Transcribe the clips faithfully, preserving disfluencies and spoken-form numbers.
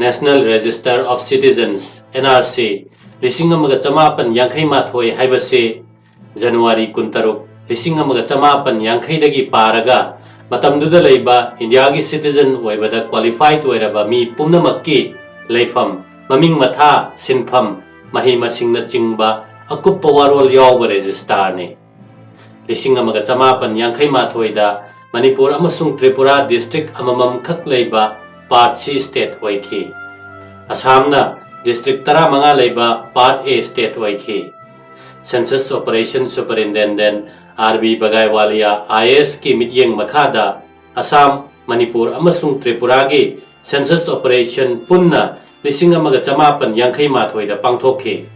National Register of Citizens, N R C, ꯂꯤꯁꯤꯡ ꯑꯃꯒ ꯆꯃꯥꯄꯟ ꯌꯥꯡꯈꯩ ꯃꯥꯊꯣꯏ ꯍꯥꯏꯕꯁꯤ January ꯀꯨꯟꯇꯔꯨꯛ, ꯂꯤꯁꯤꯡ ꯑꯃꯒ ꯆꯃꯥꯄꯟ ꯌꯥꯡꯈꯩꯗꯒꯤ ꯄꯥꯔꯒ ꯃꯇꯝꯗꯨꯗ ꯂꯩꯕ ꯏꯟꯗꯤꯌꯥꯒꯤ citizen ꯑꯣꯏꯕꯗ qualified ꯑꯣꯏꯔꯕ ꯃꯤ ꯄꯨꯝꯅꯃꯛꯀꯤ ꯂꯩꯐꯝ, ꯃꯃꯤꯡ ꯃꯊꯥ, ꯁꯤꯟꯐꯝ, ꯃꯍꯩ ꯃꯁꯤꯡꯅꯆꯤꯡꯕ ꯑꯀꯨꯞꯄ ꯋꯥꯔꯣꯜ ꯌꯥꯎꯕ registerꯅꯤ꯫ ꯂꯤꯁꯤꯡ ꯑꯃꯒ ꯆꯃꯥꯄꯟ ꯌꯥꯡꯈꯩ ꯃꯥꯊꯣꯏꯗ ꯃꯅꯤꯄꯨꯔ ꯑꯃꯁꯨꯡ ꯇ꯭ꯔꯤꯄꯨꯔꯥ district ꯑꯃꯃꯝꯈꯛ ꯂꯩꯕ Part C state ꯑꯣꯏꯈꯤ꯫ ꯑꯁꯥꯝꯅ district ꯇꯔꯥꯃꯉꯥ ꯂꯩꯕ Part A state ꯑꯣꯏꯈꯤ꯫ Census Operation Superintendent R B ꯕꯒꯥꯏꯋꯥꯂꯤꯌꯥ I A S ꯀꯤ ꯃꯤꯠꯌꯦꯡ ꯃꯈꯥꯗ ꯑꯁꯥꯝ, ꯃꯅꯤꯄꯨꯔ ꯑꯃꯁꯨꯡ ꯇ꯭ꯔꯤꯄꯨꯔꯥꯒꯤ census operation ꯄꯨꯟꯅ ꯂꯤꯁꯤꯡ ꯑꯃꯒ ꯆꯃꯥꯄꯟ ꯌꯥꯡꯈꯩ ꯃꯥꯊꯣꯏꯗ ꯄꯥꯡꯊꯣꯛꯈꯤ꯫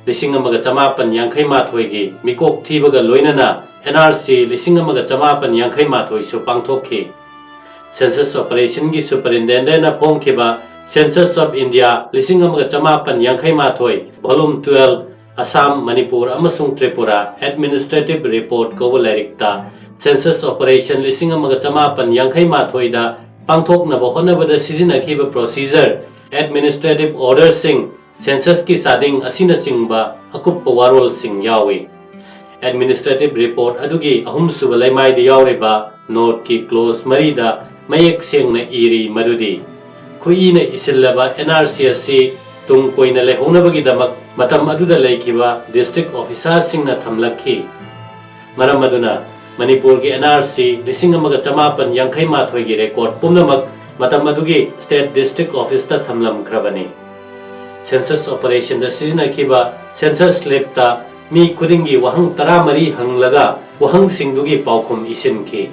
ꯂꯤꯁꯤꯡ ꯑꯃꯒ ꯆꯃꯥꯄꯟ ꯌꯥꯡꯈꯩ ꯃꯥꯊꯣꯏꯒꯤ ꯃꯤꯀꯣꯛ ꯊꯤꯕꯒ ꯂꯣꯏꯅꯅ N R C ꯂꯤꯁꯤꯡ ꯑꯃꯒ ꯆꯃꯥꯄꯟ ꯌꯥꯡꯈꯩ ꯃꯥꯊꯣꯏꯁꯨ ꯄꯥꯡꯊꯣꯛꯈꯤ꯫ Census Operation ꯒꯤ Superintendent ꯅ ꯐꯣꯡꯈꯤꯕ Census of India ꯂꯤꯁꯤꯡ ꯑꯃꯒ ꯆꯃꯥꯄꯟ ꯌꯥꯡꯈꯩ ꯃꯥꯊꯣꯏ, Volume twelve, ꯑꯁꯥꯝ, ꯃꯅꯤꯄꯨꯔ ꯑꯃꯁꯨꯡ ꯇ꯭ꯔꯤꯄꯨꯔꯥ Administrative Report ꯀꯧꯕ ꯂꯥꯏꯔꯤꯛꯇ Census Operation ꯂꯤꯁꯤꯡ ꯑꯃꯒ ꯆꯃꯥꯄꯟ ꯌꯥꯡꯈꯩ ꯃꯥꯊꯣꯏꯗ ꯄꯥꯡꯊꯣꯛꯅꯕ ꯍꯣꯠꯅꯕꯗ ꯁꯤꯖꯤꯟꯅꯈꯤꯕ procedure, administrative order ꯁꯤꯡ, census ꯀꯤ ꯆꯥꯗꯤꯡ ꯑꯁꯤꯅꯆꯤꯡꯕ ꯑꯀꯨꯞꯄ ꯋꯥꯔꯣꯜꯁꯤꯡ ꯌꯥꯎꯏ꯫ Administrative Report ꯑꯗꯨꯒꯤ ꯑꯍꯨꯝꯁꯨꯕ ꯂꯩꯃꯥꯏꯗ ꯌꯥꯎꯔꯤꯕ note ꯀꯤ clause ꯃꯔꯤꯗ ꯃꯌꯦꯛ ꯁꯦꯡꯅ ꯏꯔꯤ ꯃꯗꯨꯗꯤ, ꯈꯨꯏꯅ ꯏꯁꯤꯜꯂꯕ N R C ꯑꯁꯤ ꯇꯨꯡ ꯀꯣꯏꯅ ꯂꯩꯍꯧꯅꯕꯒꯤꯗꯃꯛ ꯃꯇꯝ ꯑꯗꯨꯗ ꯂꯩꯈꯤꯕ district officer ꯁꯤꯡꯅ ꯊꯝꯂꯛꯈꯤ꯫ ꯃꯔꯝ ꯑꯗꯨꯅ ꯃꯅꯤꯄꯨꯔꯒꯤ N R C ꯂꯤꯁꯤꯡ ꯑꯃꯒ ꯆꯃꯥꯄꯟ ꯌꯥꯡꯈꯩ ꯃꯥꯊꯣꯏꯒꯤ record ꯄꯨꯝꯅꯃꯛ ꯃꯇꯝ ꯑꯗꯨꯒꯤ state district office ꯇ ꯊꯝꯂꯝꯈ꯭ꯔꯕꯅꯤ꯫ Census operation ꯗ ꯁꯤꯖꯤꯟꯅꯈꯤꯕ census slip ꯇ ꯃꯤ ꯈꯨꯗꯤꯡꯒꯤ ꯋꯥꯍꯪ ꯇꯔꯥꯃꯔꯤ ꯍꯪꯂꯒ ꯋꯥꯍꯪꯁꯤꯡꯗꯨꯒꯤ ꯄꯥꯎꯈꯨꯝ ꯏꯁꯤꯟꯈꯤ꯫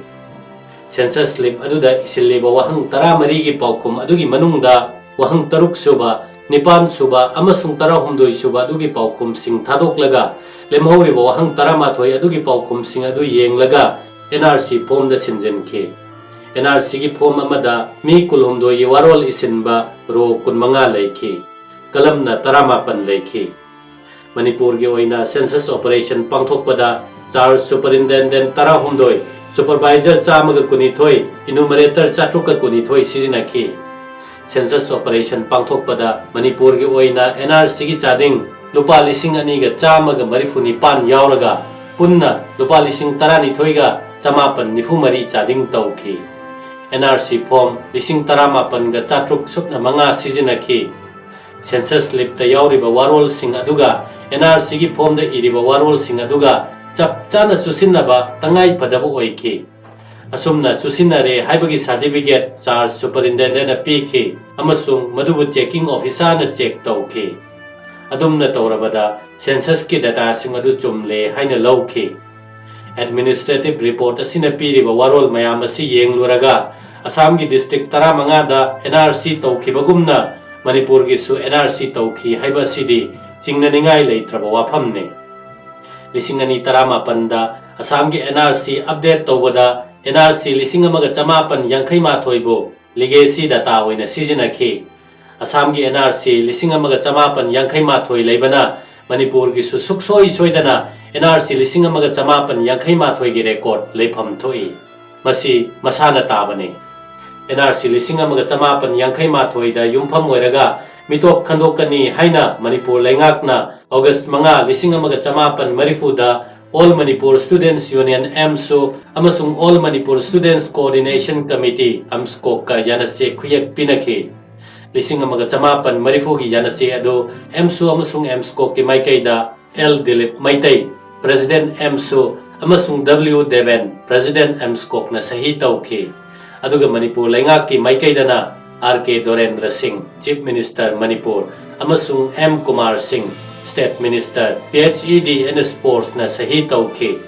Census slip ꯑꯗꯨꯗ ꯏꯁꯤꯜꯂꯤꯕ ꯋꯥꯍꯪ ꯇꯔꯥꯃꯔꯤꯒꯤ ꯄꯥꯎꯈꯨꯝ ꯑꯗꯨꯒꯤ ꯃꯅꯨꯡꯗ ꯋꯥꯍꯪ ꯇꯔꯨꯛ ꯁꯨꯕ, ꯅꯤꯄꯥꯟ ꯁꯨꯕ ꯑꯃꯁꯨꯡ ꯇꯔꯥꯍꯨꯝꯗꯣꯏ ꯁꯨꯕ ꯑꯗꯨꯒꯤ ꯄꯥꯎꯈꯨꯝꯁꯤꯡ ꯊꯥꯗꯣꯛꯂꯒ ꯂꯦꯝꯍꯧꯔꯤꯕ ꯋꯥꯍꯪ ꯇꯔꯥꯃꯥꯊꯣꯏ ꯑꯗꯨꯒꯤ ꯄꯥꯎꯈꯨꯝꯁꯤꯡ ꯑꯗꯨ ꯌꯦꯡꯂꯒ N R C form ꯗ ꯁꯤꯟꯖꯤꯟꯈꯤ꯫ N R C ꯒꯤ form ꯑꯃꯗ ꯃꯤ ꯀꯨꯟꯍꯨꯝꯗꯣꯏꯒꯤ ꯋꯥꯔꯣꯜ ꯏꯁꯤꯟꯕ row ꯀꯨꯟꯃꯉꯥ ꯂꯩꯈꯤ꯫ Column ꯅ ꯇꯔꯥꯃꯥꯄꯟ ꯂꯩꯈꯤ꯫ ꯃꯅꯤꯄꯨꯔꯒꯤ ꯑꯣꯏꯅ census operation ꯄꯥꯡꯊꯣꯛꯄꯗ charge superintendent ꯇꯔꯥꯍꯨꯝꯗꯣꯏ, supervisor ꯆꯥꯝꯃꯒ ꯀꯨꯟꯅꯤꯊꯣꯏ, enumerator ꯆꯥꯇ꯭ꯔꯨꯛꯀ ꯀꯨꯟꯅꯤꯊꯣꯏ ꯁꯤꯖꯤꯟꯅꯈꯤ꯫ Census operation ꯄꯥꯡꯊꯣꯛꯄꯗ ꯃꯅꯤꯄꯨꯔꯒꯤ ꯑꯣꯏꯅ N R C ꯒꯤ ꯆꯥꯗꯤꯡ ꯂꯨꯄꯥ ꯂꯤꯁꯤꯡ ꯑꯅꯤꯒ ꯆꯥꯝꯃꯒ ꯃꯔꯤꯐꯨ ꯅꯤꯄꯥꯟ ꯌꯥꯎꯔꯒ ꯄꯨꯟꯅ ꯂꯨꯄꯥ ꯂꯤꯁꯤꯡ ꯇꯔꯥꯅꯤꯊꯣꯏꯒ ꯆꯃꯥꯄꯟ ꯅꯤꯐꯨ ꯃꯔꯤ ꯆꯥꯗꯤꯡ ꯇꯧꯈꯤ꯫ N R C form ꯂꯤꯁꯤꯡ ꯇꯔꯥꯃꯥꯄꯟꯒ ꯆꯥꯇ꯭ꯔꯨꯛ ꯁꯨꯞꯅ ꯃꯉꯥ ꯁꯤꯖꯤꯟꯅꯈꯤ꯫ Census slip ꯇ ꯌꯥꯎꯔꯤꯕ ꯋꯥꯔꯣꯜꯁꯤꯡ ꯑꯗꯨꯒ N R C ꯒꯤ form ꯗ ꯏꯔꯤꯕ ꯋꯥꯔꯣꯜꯁꯤꯡ ꯑꯗꯨꯒ ꯆꯞ ꯆꯥꯅ ꯆꯨꯁꯤꯟꯅꯕ ꯇꯉꯥꯏ ꯐꯗꯕ ꯑꯣꯏꯈꯤ꯫ ꯑꯁꯨꯝꯅ ꯆꯨꯁꯤꯟꯅꯔꯦ ꯍꯥꯏꯕꯒꯤ certificate charge superintendent ꯅ ꯄꯤꯈꯤ ꯑꯃꯁꯨꯡ ꯃꯗꯨꯕꯨ checking officer ꯅ check ꯇꯧꯈꯤ꯫ ꯑꯗꯨꯝꯅ ꯇꯧꯔꯕꯗ, census ꯀꯤ data ꯁꯤꯡ ꯑꯗꯨ ꯆꯨꯝꯂꯦ ꯍꯥꯏꯅ ꯂꯧꯈꯤ꯫ Administrative report ꯑꯁꯤꯅ ꯄꯤꯔꯤꯕ ꯋꯥꯔꯣꯜ ꯃꯌꯥꯝ ꯑꯁꯤ ꯌꯦꯡꯂꯨꯔꯒ, ꯑꯁꯥꯝꯒꯤ district ꯇꯔꯥꯃꯉꯥꯗ N R C ꯇꯧꯈꯤꯕꯒꯨꯝꯅ ꯃꯅꯤꯄꯨꯔꯒꯤꯁꯨ N R C ꯇꯧꯈꯤ ꯍꯥꯏꯕ ꯑꯁꯤꯗꯤ ꯆꯤꯡꯅꯅꯤꯡꯉꯥꯏ ꯂꯩꯇ꯭ꯔꯕ ꯋꯥꯐꯝꯅꯤ꯫ ꯂꯤꯁꯤꯡ ꯑꯅꯤ ꯇꯔꯥꯃꯥꯄꯟꯗ ꯑꯁꯥꯝꯒꯤ N R C update ꯇꯧꯕꯗ N R C ꯂꯤꯁꯤꯡ ꯑꯃꯒ ꯆꯃꯥꯄꯟ ꯌꯥꯡꯈꯩ ꯃꯥꯊꯣꯏꯕꯨ legacy data ꯑꯣꯏꯅ ꯁꯤꯖꯤꯟꯅꯈꯤ꯫ ꯑꯁꯥꯝꯒꯤ N R C ꯂꯤꯁꯤꯡ ꯑꯃꯒ ꯆꯃꯥꯄꯟ ꯌꯥꯡꯈꯩ ꯃꯥꯊꯣꯏ ꯂꯩꯕꯅ ꯃꯅꯤꯄꯨꯔꯒꯤꯁꯨ ꯁꯨꯛꯁꯣꯏ ꯁꯣꯏꯗꯅ N R C ꯂꯤꯁꯤꯡ ꯑꯃꯒ ꯆꯃꯥꯄꯟ ꯌꯥꯡꯈꯩ ꯃꯥꯊꯣꯏꯒꯤ record ꯂꯩꯐꯝ ꯊꯣꯛꯏ꯫ ꯃꯁꯤ ꯃꯁꯥꯅ ꯇꯥꯕꯅꯤ꯫ N R C ꯂꯤꯁꯤꯡ ꯑꯃꯒ ꯆꯃꯥꯄꯟ ꯌꯥꯡꯈꯩ ꯃꯥꯊꯣꯏꯗ ꯌꯨꯝꯐꯝ ꯑꯣꯏꯔꯒ ꯃꯤꯇꯣꯞ ꯈꯟꯗꯣꯛꯀꯅꯤ ꯍꯥꯏꯅ ꯃꯅꯤꯄꯨꯔ ꯂꯩꯉꯥꯛꯅ August ꯃꯉꯥ, ꯂꯤꯁꯤꯡ ꯑꯃꯒ ꯆꯃꯥꯄꯟ ꯃꯔꯤꯐꯨꯗ All Manipur Students Union, AMSU, ꯑꯃꯁꯨꯡ All Manipur Students Coordination Committee, AMSCOC ꯀ ꯌꯥꯅꯆꯦ ꯈꯨꯌꯦꯛ ꯄꯤꯅꯈꯤ꯫ ꯂꯤꯁꯤꯡ ꯑꯃꯒ ꯆꯃꯥꯄꯟ ꯃꯔꯤꯐꯨꯒꯤ ꯌꯥꯅꯆꯦ ꯑꯗꯨ AMSU ꯑꯃꯁꯨꯡ AMSCOC ꯀꯤ ꯃꯥꯏꯀꯩꯗ L Dilip Meitei, President, AMSU, ꯑꯃꯁꯨꯡ W ꯗꯦꯕꯦꯟ, President, AMSCOC ꯅ ꯁꯍꯤ ꯇꯧꯈꯤ꯫ ꯑꯗꯨꯒ ꯃꯅꯤꯄꯨꯔ ꯂꯩꯉꯥꯛꯀꯤ ꯃꯥꯏꯀꯩꯗꯅ R K ꯗꯣꯔꯦꯟꯗ꯭ꯔ ꯁꯤꯡ, Chief Minister, ꯃꯅꯤꯄꯨꯔ, ꯑꯃꯁꯨꯡ M ꯀꯨꯃꯥꯔ ꯁꯤꯡ, State Minister, P H E D and Sports ꯅ ꯁꯍꯤ ꯇꯧꯈꯤ꯫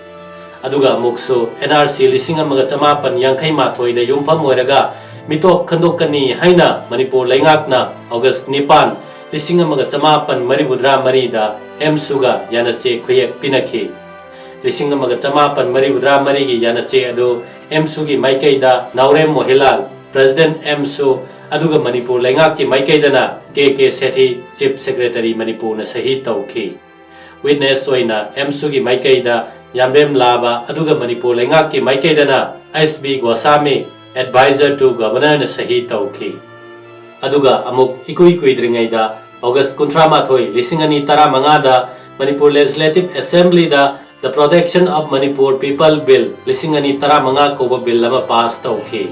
ꯑꯗꯨꯒ ꯑꯃꯨꯛꯁꯨ N R C ꯂꯤꯁꯤꯡ ꯑꯃꯒ ꯆꯃꯥꯄꯟ ꯌꯥꯡꯈꯩ ꯃꯥꯊꯣꯏꯗ ꯌꯨꯝꯐꯝ ꯑꯣꯏꯔꯒ ꯃꯤꯇꯣꯞ ꯈꯟꯗꯣꯛꯀꯅꯤ ꯍꯥꯏꯅ ꯃꯅꯤꯄꯨꯔ ꯂꯩꯉꯥꯛꯅ August ꯅꯤꯄꯥꯟ, ꯂꯤꯁꯤꯡ ꯑꯃꯒ ꯆꯃꯥꯄꯟ ꯃꯔꯤꯐꯨꯇꯔꯥ ꯃꯔꯤꯗ AMSU ꯒ ꯌꯥꯅꯆꯦ ꯈꯨꯌꯦꯛ ꯄꯤꯅꯈꯤ꯫ ꯂꯤꯁꯤꯡ ꯑꯃꯒ ꯆꯃꯥꯄꯟ ꯃꯔꯤꯐꯨꯇꯔꯥ ꯃꯔꯤꯒꯤ ꯌꯥꯅꯆꯦ ꯑꯗꯨ AMSU ꯒꯤ ꯃꯥꯏꯀꯩꯗ ꯅꯥꯎꯔꯦꯝ ꯃꯣꯍꯤꯂꯥꯜ, President, AMSU, ꯑꯗꯨꯒ ꯃꯅꯤꯄꯨꯔ ꯂꯩꯉꯥꯛꯀꯤ ꯃꯥꯏꯀꯩꯗꯅ K K ꯁꯦꯊꯤ, Chief Secretary, ꯃꯅꯤꯄꯨꯔꯅ ꯁꯍꯤ ꯇꯧꯈꯤ꯫ Witness ꯑꯣꯏꯅ AMSU ꯒꯤ ꯃꯥꯏꯀꯩꯗ ꯌꯥꯝꯕꯦꯝ ꯂꯥꯕ, ꯑꯗꯨꯒ ꯃꯅꯤꯄꯨꯔ ꯂꯩꯉꯥꯛꯀꯤ ꯃꯥꯏꯀꯩꯗꯅ H B ꯒꯣꯁꯥꯃꯤ, Advisor to Governor ꯅ ꯁꯍꯤ ꯇꯧꯈꯤ꯫ ꯑꯗꯨꯒ ꯑꯃꯨꯛ ꯏꯀꯨꯏ ꯀꯨꯏꯗ꯭ꯔꯤꯉꯩꯗ, ꯑꯣꯒꯁ ꯀꯨꯟꯊ꯭ꯔꯥ ꯃꯥꯊꯣꯏ, ꯂꯤꯁꯤꯡ ꯑꯅꯤ ꯇꯔꯥꯃꯉꯥꯗ Manipur Legislative Assemblyꯗ The Protection of Manipur People Bill ꯂꯤꯁꯤꯡ ꯑꯅꯤ ꯇꯔꯥꯃꯉꯥ ꯀꯧꯕ ꯕꯤꯜ ꯑꯃ ꯄꯥꯁ ꯇꯧꯈꯤ꯫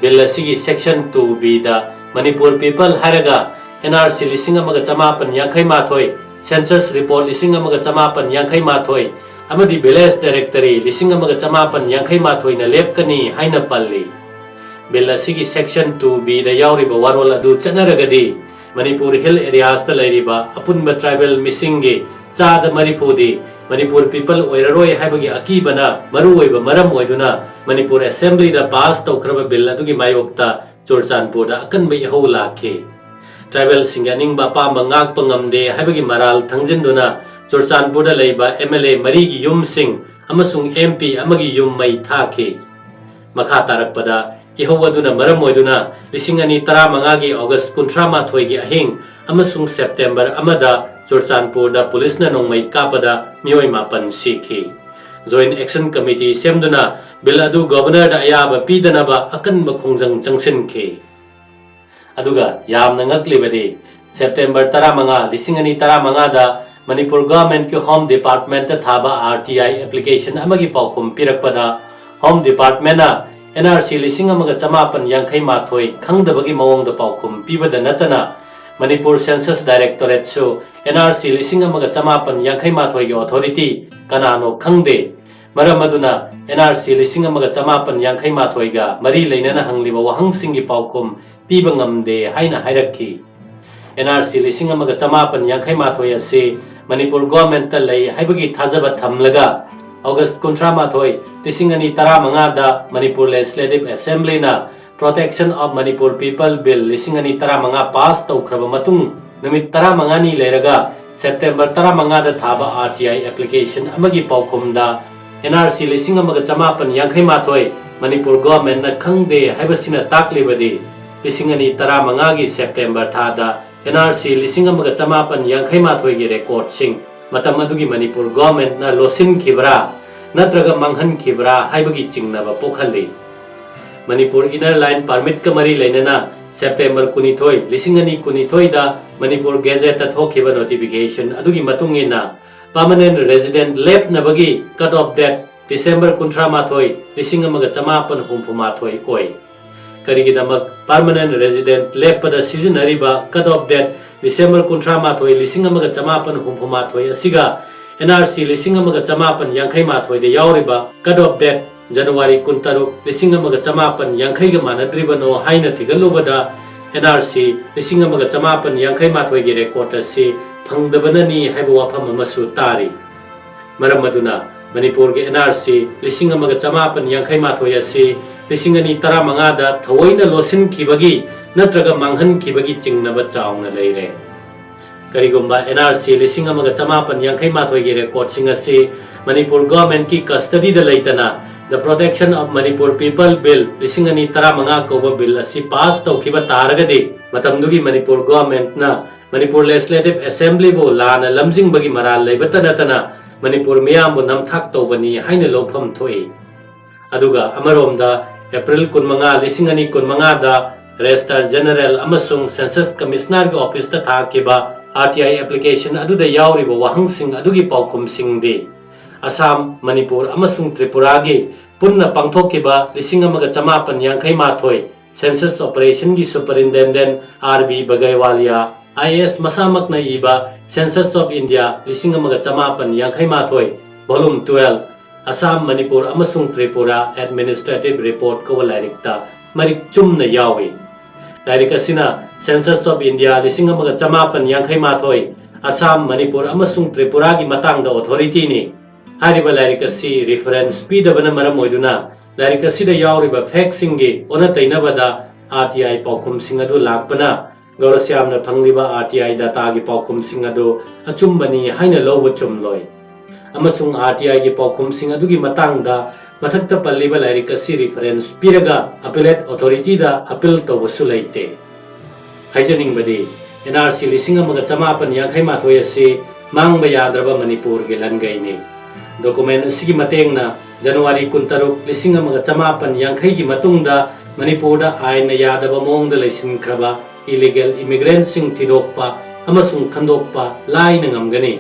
ꯕꯤꯜ ꯑꯁꯤꯒꯤ Section two Bꯗ ꯃꯅꯤꯄꯨꯔ People ꯍꯥꯏꯔꯒ N R C ꯂꯤꯁꯤꯡ ꯑꯃꯒ ꯆꯃꯥꯄꯟ ꯌꯥꯡꯈꯩ ꯃꯥꯊꯣꯏ, Census Report ꯂꯤꯁꯤꯡ ꯑꯃꯒ ꯆꯃꯥꯄꯟ ꯌꯥꯡꯈꯩ ꯃꯥꯊꯣꯏ ꯑꯃꯗꯤ Village Directory ꯂꯤꯁꯤꯡ ꯑꯃꯒ ꯆꯃꯥꯄꯟ ꯌꯥꯡꯈꯩ ꯃꯥꯊꯣꯏꯅ ꯂꯦꯞꯀꯅꯤ ꯍꯥꯏꯅ ꯄꯜꯂꯤ꯫ ꯕꯤꯜ ꯑꯁꯤꯒꯤ Section two Bꯗ ꯌꯥꯎꯔꯤꯕ ꯋꯥꯔꯣꯜ ꯑꯗꯨ ꯆꯠꯅꯔꯒꯗꯤ, ꯃꯅꯤꯄꯨꯔ Hill Areasꯇ ꯂꯩꯔꯤꯕ ꯑꯄꯨꯟꯕ tribal ꯃꯤꯁꯤꯡꯒꯤ ꯆꯥꯗ ꯃꯔꯤꯐꯨꯗꯤ ꯃꯅꯤꯄꯨꯔ People ꯑꯣꯏꯔꯔꯣꯏ ꯍꯥꯏꯕꯒꯤ ꯑꯀꯤꯕꯅ ꯃꯔꯨꯑꯣꯏꯕ ꯃꯔꯝ ꯑꯣꯏꯗꯨꯅ, ꯃꯅꯤꯄꯨꯔ Assemblyꯗ ꯄꯥꯁ ꯇꯧꯈ꯭ꯔꯕ ꯕꯤꯜ ꯑꯗꯨꯒꯤ ꯃꯥꯌꯣꯛꯇ ꯆꯨꯔꯆꯥꯟꯄꯨꯔꯗ ꯑꯀꯟꯕ ꯏꯍꯧ ꯂꯥꯛꯈꯤ꯫ Tribalꯁꯤꯡꯒꯤ ꯑꯅꯤꯡꯕ ꯑꯄꯥꯝꯕ ꯉꯥꯛꯄ ꯉꯝꯗꯦ ꯍꯥꯏꯕꯒꯤ ꯃꯔꯥꯜ ꯊꯪꯖꯤꯟꯗꯨꯅ ꯆꯨꯔꯆꯥꯟꯄꯨꯔꯗ ꯂꯩꯕ M L A ꯃꯔꯤꯒꯤ ꯌꯨꯝꯁꯤꯡ ꯑꯃꯁꯨꯡ M P ꯑꯃꯒꯤ ꯌꯨꯝ ꯃꯩ ꯊꯥꯈꯤ꯫ ꯃꯈꯥ ꯇꯥꯔꯛꯄꯗ, ꯏꯍꯧ ꯑꯗꯨꯅ ꯃꯔꯝ ꯑꯣꯏꯗꯨꯅ ꯂꯤꯁꯤꯡ ꯑꯅꯤ ꯇꯔꯥꯃꯉꯥꯒꯤ ꯑꯣꯒꯁ ꯀꯨꯟꯊ꯭ꯔꯥ ꯃꯥꯊꯣꯏꯒꯤ ꯑꯍꯤꯡ ꯑꯃꯁꯨꯡ ꯁꯦꯞꯇꯦꯝꯕꯔ ꯑꯃꯗ ꯆꯨꯔꯆꯥꯟꯄꯨꯔꯗ ꯄꯨꯂꯤꯁꯅ ꯅꯣꯡꯃꯩ ꯀꯥꯞꯄꯗ ꯃꯤꯑꯣꯏ ꯃꯥꯄꯟ ꯁꯤꯈꯤ꯫ Joint Action Committee ꯁꯦꯝꯗꯨꯅ ꯕꯤꯜ ꯑꯗꯨ ꯒꯣꯚꯔꯅꯔꯗ ꯑꯌꯥꯕ ꯄꯤꯗꯅꯕ ꯑꯀꯟꯕ ꯈꯣꯡꯖꯪ ꯆꯪꯁꯤꯟꯈꯤ꯫ ꯑꯗꯨꯒ ꯌꯥꯝꯅ ꯉꯛꯂꯤꯕꯗꯤ, ꯁꯦꯞꯇꯦꯝꯕꯔ ꯇꯔꯥꯃꯉꯥ, ꯂꯤꯁꯤꯡ ꯑꯅꯤ ꯇꯔꯥꯃꯉꯥꯗ ꯃꯅꯤꯄꯨꯔ ꯒꯣꯚꯔꯟꯃꯦꯟꯠꯀꯤ Home Departmentꯇ ꯊꯥꯕ R T I application ꯑꯃꯒꯤ ꯄꯥꯎꯈꯨꯝ ꯄꯤꯔꯛꯄꯗ, Home Departmentꯅ N R C ꯂꯤꯁꯤꯡ ꯑꯃꯒ ꯆꯃꯥꯄꯟ ꯌꯥꯡꯈꯩ ꯃꯥꯊꯣꯏ ꯈꯪꯗꯕꯒꯤ ꯃꯑꯣꯡꯗ ꯄꯥꯎꯈꯨꯝ ꯄꯤꯕꯗ ꯅꯠꯇꯅ, Manipur Census Directorateꯁꯨ N R C ꯂꯤꯁꯤꯡ ꯑꯃꯒ ꯆꯃꯥꯄꯟ ꯌꯥꯡꯈꯩ ꯃꯥꯊꯣꯏꯒꯤ authority ꯀꯅꯥꯅꯣ ꯈꯪꯗꯦ꯫ ꯃꯔꯝ ꯑꯗꯨꯅ N R C ꯂꯤꯁꯤꯡ ꯑꯃꯒ ꯆꯃꯥꯄꯟ ꯌꯥꯡꯈꯩ ꯃꯥꯊꯣꯏꯒ ꯃꯔꯤ ꯂꯩꯅꯅ ꯍꯪꯂꯤꯕ ꯋꯥꯍꯪꯁꯤꯡꯒꯤ ꯄꯥꯎꯈꯨꯝ ꯄꯤꯕ ꯉꯝꯗꯦ ꯍꯥꯏꯅ ꯍꯥꯏꯔꯛꯈꯤ꯫ N R C ꯂꯤꯁꯤꯡ ꯑꯃꯒ ꯆꯃꯥꯄꯟ ꯌꯥꯡꯈꯩ ꯃꯥꯊꯣꯏ ꯑꯁꯤ ꯃꯅꯤꯄꯨꯔ ꯒꯣꯚꯔꯟꯃꯦꯟꯠꯇ ꯂꯩ ꯍꯥꯏꯕꯒꯤ ꯊꯥꯖꯕ ꯊꯝꯂꯒ, ꯑꯣꯒꯁ ꯀꯨꯟꯊ꯭ꯔꯥ ꯃꯥꯊꯣꯏ, ꯂꯤꯁꯤꯡ ꯑꯅꯤ ꯇꯔꯥꯃꯉꯥꯗ Manipur Legislative Assemblyꯅ Protection of Manipur People Bill ꯂꯤꯁꯤꯡ ꯑꯅꯤ ꯇꯔꯥꯃꯉꯥ ꯄꯥꯁ ꯇꯧꯈ꯭ꯔꯕ ꯃꯇꯨꯡ, ꯅꯨꯃꯤꯠ ꯇꯔꯥꯃꯉꯥꯅꯤ ꯂꯩꯔꯒ ꯁꯦꯞꯇꯦꯝꯕꯔ ꯇꯔꯥꯃꯉꯥꯗ ꯊꯥꯕ R T I application ꯑꯃꯒꯤ ꯄꯥꯎꯈꯨꯝꯗ, N R C ꯂꯤꯁꯤꯡ ꯑꯃꯒ ꯆꯃꯥꯄꯟ ꯌꯥꯡꯈꯩ ꯃꯥꯊꯣꯏ ꯃꯅꯤꯄꯨꯔ ꯒꯣꯚꯔꯟꯃꯦꯟꯠꯅ ꯈꯪꯗꯦ ꯍꯥꯏꯕꯁꯤꯅ ꯇꯥꯛꯂꯤꯕꯗꯤ, ꯂꯤꯁꯤꯡ ꯑꯅꯤ ꯇꯔꯥꯃꯉꯥꯒꯤ ꯁꯦꯞꯇꯦꯝꯕꯔ ꯊꯥꯗ N R C ꯂꯤꯁꯤꯡ ꯑꯃꯒ ꯆꯃꯥꯄꯟ ꯌꯥꯡꯈꯩ ꯃꯥꯊꯣꯏꯒꯤ ꯔꯦꯀꯣꯔꯗꯁꯤꯡ ꯃꯇꯝ ꯑꯗꯨꯒꯤ ꯃꯅꯤꯄꯨꯔ ꯒꯣꯚꯔꯟꯃꯦꯟꯠꯅ ꯂꯣꯠꯁꯤꯟꯈꯤꯕ꯭ꯔꯥ ꯅꯠꯇ꯭ꯔꯒ ꯃꯥꯡꯍꯟꯈꯤꯕ꯭ꯔꯥ ꯍꯥꯏꯕꯒꯤ ꯆꯤꯡꯅꯕ ꯄꯣꯛꯍꯜꯂꯤ꯫ ꯃꯅꯤꯄꯨꯔ Inner Line Permitꯀ ꯃꯔꯤ ꯂꯩꯅꯅ ꯁꯦꯞꯇꯦꯝꯕꯔ ꯀꯨꯟꯅꯤꯊꯣꯏ, ꯂꯤꯁꯤꯡ ꯑꯅꯤ ꯀꯨꯟꯅꯤꯊꯣꯏꯗ ꯃꯅꯤꯄꯨꯔ Gazetteꯇ ꯊꯣꯛꯈꯤꯕ notification ꯑꯗꯨꯒꯤ ꯃꯇꯨꯡ ꯏꯟꯅ, permanent resident ꯂꯦꯞꯅꯕꯒꯤ cut off date December ꯀꯨꯟꯊ꯭ꯔꯥ ꯃꯥꯊꯣꯏ, ꯂꯤꯁꯤꯡ ꯑꯃꯒ ꯆꯃꯥꯄꯟ ꯍꯨꯝꯐꯨ ꯃꯥꯊꯣꯏ ꯑꯣꯏ꯫ ꯀꯔꯤꯒꯤꯗꯃꯛ permanent resident ꯂꯦꯞꯄꯗ ꯁꯤꯖꯤꯟꯅꯔꯤꯕ cut off date ꯗꯤꯁꯦꯝꯕꯔ ꯀꯨꯟꯊ꯭ꯔꯥ ꯃꯥꯊꯣꯏ, ꯂꯤꯁꯤꯡ ꯑꯃꯒ ꯆꯃꯥꯄꯟ ꯍꯨꯝꯐꯨ ꯃꯥꯊꯣꯏ ꯑꯁꯤꯒ N R C ꯂꯤꯁꯤꯡ ꯑꯃꯒ ꯆꯃꯥꯄꯟ ꯌꯥꯡꯈꯩ ꯃꯥꯊꯣꯏꯗ ꯌꯥꯎꯔꯤꯕ cut off date ꯖꯅꯋꯥꯔꯤ ꯀꯨꯟꯇꯔꯨꯛ, ꯂꯤꯁꯤꯡ ꯑꯃꯒ ꯆꯃꯥꯄꯟ ꯌꯥꯡꯈꯩꯒ ꯃꯥꯟꯅꯗ꯭ꯔꯤꯕꯅꯣ ꯍꯥꯏꯅ ꯊꯤꯒꯠꯂꯨꯕꯗ, N R C ꯂꯤꯁꯤꯡ ꯑꯃꯒ ꯆꯃꯥꯄꯟ ꯌꯥꯡꯈꯩ ꯃꯥꯊꯣꯏꯒꯤ record ꯑꯁꯤ ꯐꯪꯗꯕꯅꯅꯤ ꯍꯥꯏꯕ ꯋꯥꯐꯝ ꯑꯃꯁꯨ ꯇꯥꯔꯤ꯫ ꯃꯔꯝ ꯑꯗꯨꯅ ꯃꯅꯤꯄꯨꯔꯒꯤ N R C ꯂꯤꯁꯤꯡ ꯑꯃꯒ ꯆꯃꯥꯄꯟ ꯌꯥꯡꯈꯩ ꯃꯥꯊꯣꯏ ꯑꯁꯤ ꯂꯤꯁꯤꯡ ꯑꯅꯤ ꯇꯔꯥꯃꯉꯥꯗ ꯊꯑꯣꯏꯅ ꯂꯣꯠꯁꯤꯟꯈꯤꯕꯒꯤ ꯅꯠꯇ꯭ꯔꯒ ꯃꯥꯡꯍꯟꯈꯤꯕꯒꯤ ꯆꯤꯡꯅꯕ ꯆꯥꯎꯅ ꯂꯩꯔꯦ꯫ ꯀꯔꯤꯒꯨꯝꯕ N R C ꯂꯤꯁꯤꯡ ꯑꯃꯒ ꯆꯃꯥꯄꯟ ꯌꯥꯡꯈꯩ ꯃꯥꯊꯣꯏꯒꯤ recordꯁꯤꯡ ꯑꯁꯤ ꯃꯅꯤꯄꯨꯔ governmentꯀꯤ custodyꯗ ꯂꯩꯇꯅ The Protection of Manipur People Bill ꯂꯤꯁꯤꯡ ꯑꯅꯤ ꯇꯔꯥꯃꯉꯥ ꯀꯧꯕ bill ꯑꯁꯤ pass ꯇꯧꯈꯤꯕ ꯇꯥꯔꯒꯗꯤ, ꯃꯇꯝꯗꯨꯒꯤ ꯃꯅꯤꯄꯨꯔ governmentꯅ ꯃꯅꯤꯄꯨꯔ Legislative Assemblyꯕꯨ ꯂꯥꯟꯅ ꯂꯝꯖꯤꯡꯕꯒꯤ ꯃꯔꯥꯜ ꯂꯩꯕꯇ ꯅꯠꯇꯅ ꯃꯅꯤꯄꯨꯔ ꯃꯤꯌꯥꯝꯕꯨ ꯅꯝꯊꯥꯛ ꯇꯧꯕꯅꯤ ꯍꯥꯏꯅ ꯂꯧꯐꯝ ꯊꯣꯛꯏ꯫ ꯑꯗꯨꯒ ꯑꯃꯔꯣꯝꯗ, ꯑꯦꯄ꯭ꯔꯤꯜ ꯀꯨꯟꯃꯉꯥ, ꯂꯤꯁꯤꯡ ꯑꯅꯤ ꯀꯨꯟꯃꯉꯥꯗ Registrar General ꯑꯃꯁꯨꯡ Census Commissionerꯒꯤ officeꯇ ꯊꯥꯈꯤꯕ R T I application ꯑꯗꯨꯗ ꯌꯥꯎꯔꯤꯕ ꯋꯥꯍꯪꯁꯤꯡ ꯑꯗꯨꯒꯤ ꯄꯥꯎꯈꯨꯝꯁꯤꯡꯗꯤ ꯑꯁꯥꯝ, ꯃꯅꯤꯄꯨꯔ ꯑꯃꯁꯨꯡ ꯇ꯭ꯔꯤꯄꯨꯔꯥꯒꯤ ꯄꯨꯟꯅ ꯄꯥꯡꯊꯣꯛꯈꯤꯕ ꯂꯤꯁꯤꯡ ꯑꯃꯒ ꯆꯃꯥꯄꯟ ꯌꯥꯡꯈꯩ ꯃꯥꯊꯣꯏ Census Operationꯒꯤ Superintendent R B Bagaiwalia, I A S ꯃꯁꯥꯃꯛꯅ ꯏꯕ Census of India ꯂꯤꯁꯤꯡ ꯑꯃꯒ ꯆꯃꯥꯄꯟ ꯌꯥꯡꯈꯩ ꯃꯥꯊꯣꯏ, Volume twelve, ꯑꯁꯥꯝ, ꯃꯅꯤꯄꯨꯔ ꯑꯃꯁꯨꯡ ꯇ꯭ꯔꯤꯄꯨꯔꯥ Administrative Report ꯀꯧꯕ ꯂꯥꯏꯔꯤꯛꯇ ꯃꯔꯤꯛ ꯆꯨꯝꯅ ꯌꯥꯎꯏ꯫ ꯂꯥꯏꯔꯤꯛ ꯑꯁꯤꯅ Census of India ꯂꯤꯁꯤꯡ ꯑꯃꯒ ꯆꯃꯥꯄꯟ ꯌꯥꯡꯈꯩ ꯃꯥꯊꯣꯏ, ꯑꯁꯥꯝ, ꯃꯅꯤꯄꯨꯔ ꯑꯃꯁꯨꯡ ꯇ꯭ꯔꯤꯄꯨꯔꯥꯒꯤ ꯃꯇꯥꯡꯗ authorityꯅꯤ꯫ ꯍꯥꯏꯔꯤꯕ ꯂꯥꯏꯔꯤꯛ ꯑꯁꯤ reference ꯄꯤꯗꯕꯅ ꯃꯔꯝ ꯑꯣꯏꯗꯨꯅ ꯂꯥꯏꯔꯤꯛ ꯑꯁꯤꯗ ꯌꯥꯎꯔꯤꯕ factꯁꯤꯡꯒꯤ ꯑꯣꯟꯅ ꯇꯩꯅꯕꯗ R T I ꯄꯥꯎꯈꯨꯝꯁꯤꯡ ꯑꯗꯨ ꯂꯥꯛꯄꯅ ꯒꯧꯔꯁ꯭ꯌꯥꯝꯅ ꯐꯪꯂꯤꯕ R T I dataꯒꯤ ꯄꯥꯎꯈꯨꯝꯁꯤꯡ ꯑꯗꯨ ꯑꯆꯨꯝꯕꯅꯤ ꯍꯥꯏꯅ ꯂꯧꯕ ꯆꯨꯝꯂꯣꯏ꯫ ꯑꯃꯁꯨꯡ R T Iꯒꯤ ꯄꯥꯎꯈꯨꯝꯁꯤꯡ ꯑꯗꯨꯒꯤ ꯃꯇꯥꯡꯗ ꯃꯊꯛꯇ ꯄꯜꯂꯤꯕ ꯂꯥꯏꯔꯤꯛ ꯑꯁꯤ reference ꯄꯤꯔꯒ appellate authorityꯗ appeal ꯇꯧꯕꯁꯨ ꯂꯩꯇꯦ꯫ ꯍꯥꯏꯖꯅꯤꯡꯕꯗꯤ, N R C ꯂꯤꯁꯤꯡ ꯑꯃꯒ ꯆꯃꯥꯄꯟ ꯌꯥꯡꯈꯩ ꯃꯥꯊꯣꯏ ꯑꯁꯤ ꯃꯥꯡꯕ ꯌꯥꯗ꯭ꯔꯕ ꯃꯅꯤꯄꯨꯔꯒꯤ ꯂꯟꯒꯩꯅꯤ꯫ Document ꯑꯁꯤꯒꯤ ꯃꯇꯦꯡꯅ ꯖꯅꯋꯥꯔꯤ ꯀꯨꯟꯇꯔꯨꯛ, ꯂꯤꯁꯤꯡ ꯑꯃꯒ ꯆꯃꯥꯄꯟ ꯌꯥꯡꯈꯩꯒꯤ ꯃꯇꯨꯡꯗ ꯃꯅꯤꯄꯨꯔꯗ ꯑꯥꯏꯟꯅ ꯌꯥꯗꯕ ꯃꯑꯣꯡꯗ ꯂꯩꯁꯤꯟꯈ꯭ꯔꯕ illegal immigrantꯁꯤꯡ ꯊꯤꯗꯣꯛꯄ ꯑꯃꯁꯨꯡ ꯈꯟꯗꯣꯛꯄ ꯂꯥꯏꯅ ꯉꯝꯒꯅꯤ꯫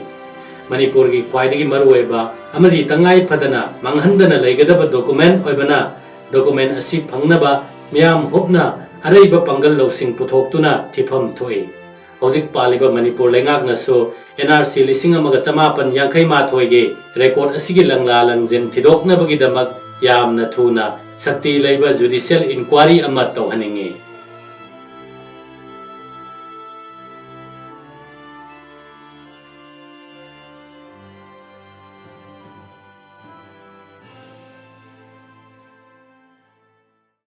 ꯃꯅꯤꯄꯨꯔꯒꯤ ꯈ꯭ꯋꯥꯏꯗꯒꯤ ꯃꯔꯨꯑꯣꯏꯕ ꯑꯃꯗꯤ ꯇꯉꯥꯏ ꯐꯗꯅ ꯃꯥꯡꯍꯟꯗꯅ ꯂꯩꯒꯗꯕ document ꯑꯣꯏꯕꯅ, document ꯑꯁꯤ ꯐꯪꯅꯕ ꯃꯤꯌꯥꯝ ꯍꯨꯞꯅ ꯑꯔꯩꯕ ꯄꯥꯡꯒꯜ ꯂꯧꯁꯤꯡ ꯄꯨꯊꯣꯛꯇꯨꯅ ꯊꯤꯐꯝ ꯊꯣꯛꯏ꯫ ꯍꯧꯖꯤꯛ ꯄꯥꯜꯂꯤꯕ ꯃꯅꯤꯄꯨꯔ ꯂꯩꯉꯥꯛꯅꯁꯨ NRC ꯂꯤꯁꯤꯡ ꯑꯃꯒ ꯆꯃꯥꯄꯟ ꯌꯥꯡꯈꯩ ꯃꯥꯊꯣꯏꯒꯤ record ꯑꯁꯤꯒꯤ ꯂꯪꯂꯥ ꯂꯪꯖꯤꯟ ꯊꯤꯗꯣꯛꯅꯕꯒꯤꯗꯃꯛ ꯌꯥꯝꯅ ꯊꯨꯅ ꯁꯛꯇꯤ ꯂꯩꯕ judicial inquiry ꯑꯃ ꯇꯧꯍꯟꯅꯤꯡꯏ꯫